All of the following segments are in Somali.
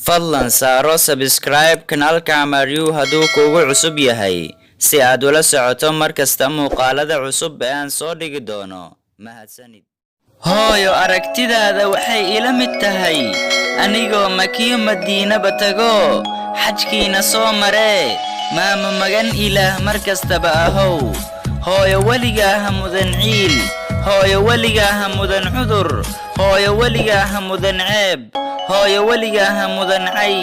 Fadlan saaro subscribe kanaalka Amaryu hadduu kuugu cusub yahay, si aad ula socoto mar kasta muuqaalada cusub ee aan soo dhigi doono. Mahadsanid. Hooyo, aragtidaada waxay ila mid tahay anigoo Makiyo Madiinaba tago, xajkiina soo maree. Maamo, magan Ilaah mar kastaba ahow. Hooyo, weligaa ha mudan ciil. Hooyo, weligaa ha mudan cudur. Hooyo, weligaa ha mudan ceeb. Hooyo, weligaa ha mudan cay.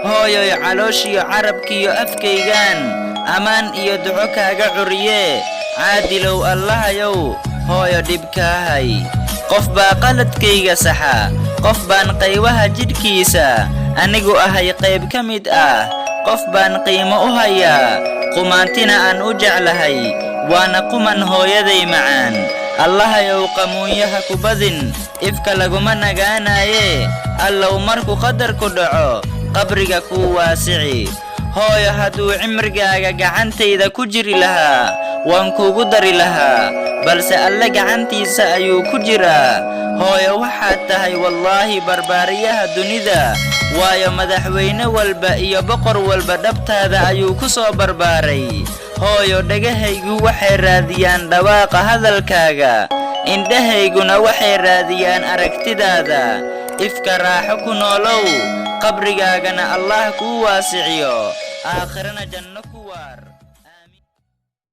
Hooyoy, calooshiyo carabkiyo afkaygaan ammaan iyo duco kaaga curiye. Caadilow Allahayow, hooyo dhibkaahay. Qof baa qaladkayga saxa, qof baan qaybaha jidhkiisa anigu ahay qayb ka mid ah, qof baan qiimo u hayaa, qumaantina aan u jeclahay, waana quman hooyaday macaan. Allahayow, qamuunyaha ku badin, ifka laguma nagaanaaye. Allow, markuu qadarku dhaco, qabriga kuu waasici. Hooyo, hadduu cimrigaaga gacantayda ku jiri lahaa, waan kuugu dari lahaa, balse Alle gacantiisa ayuu ku jiraa. Hooyo, waxaad tahay wallaahi barbaariyaha dunida, waayo madaxweyne walba iyo boqor walba dhabtaada ayuu ku soo barbaaray. Hooyo, dhegahaygu waxay raadiyaan dhawaaqa hadalkaaga, indhahayguna waxay raadiyaan aragtidaada. Ifka raaxo ku noolow, qabrigaagana Allah kuu waasiciyo, aakhirana janno ku